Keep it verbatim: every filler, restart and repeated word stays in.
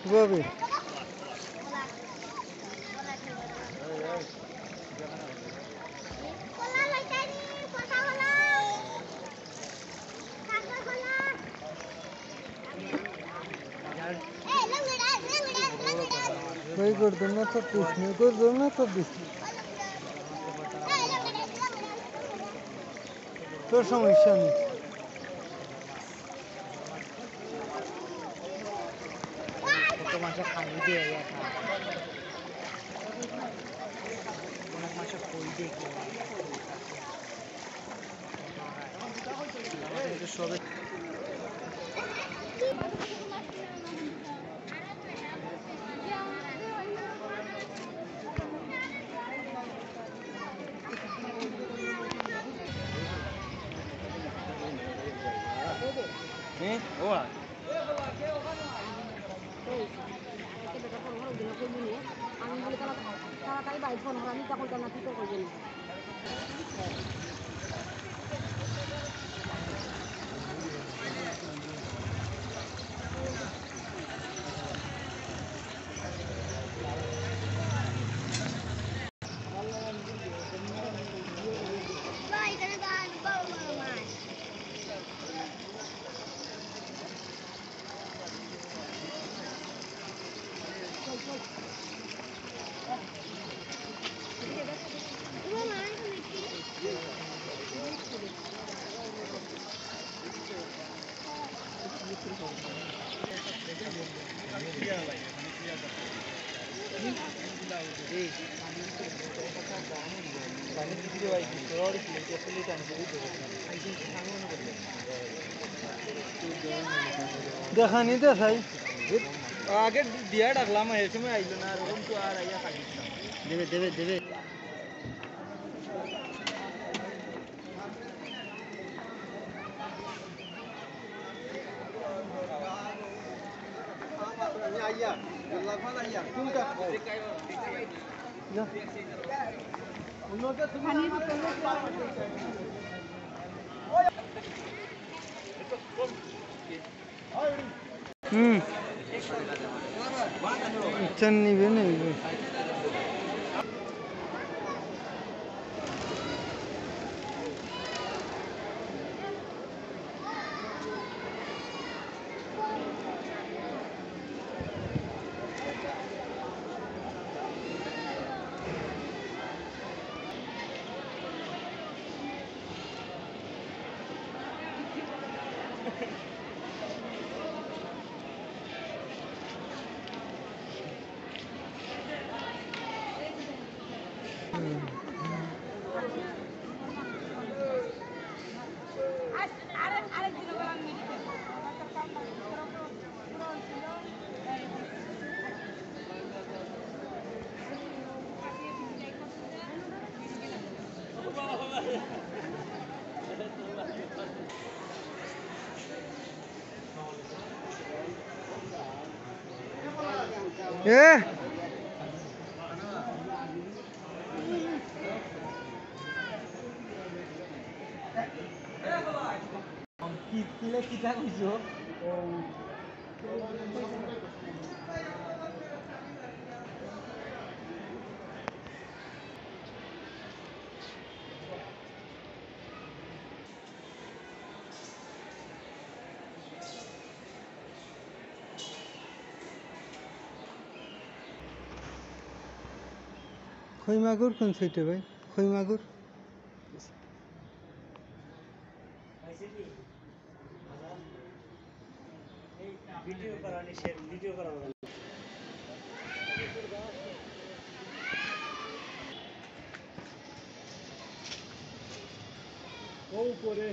কিভাবে? ওই গর্দন না তো দিস না, গর্দন না তো দিস না। তোর সমস্যা নেই। কত মাসে খালি দিয়ে যায়। অনেক মাসে কই দিয়ে গেল। হুম, ও আর। আমি বলি, তারা, তারা তাই বাইক ফোন করে, আমি তখন কেন কি করবো জানি। দেখানি দেখাই। আগে দিয়া ডাকলাম, এই সময় আইলো না, আর ওরকম তো আর আইয়া খাই দিতাম। দেবে, দেবে, দেবে। হুম। আচ্ছা, নিবে, নিবে। এ কই মাগুর কোন সাইডে ভাই? কই মাগুর? ভিডিও করা নিষেধ, ভিডিও করা হবে না। ও উপরে।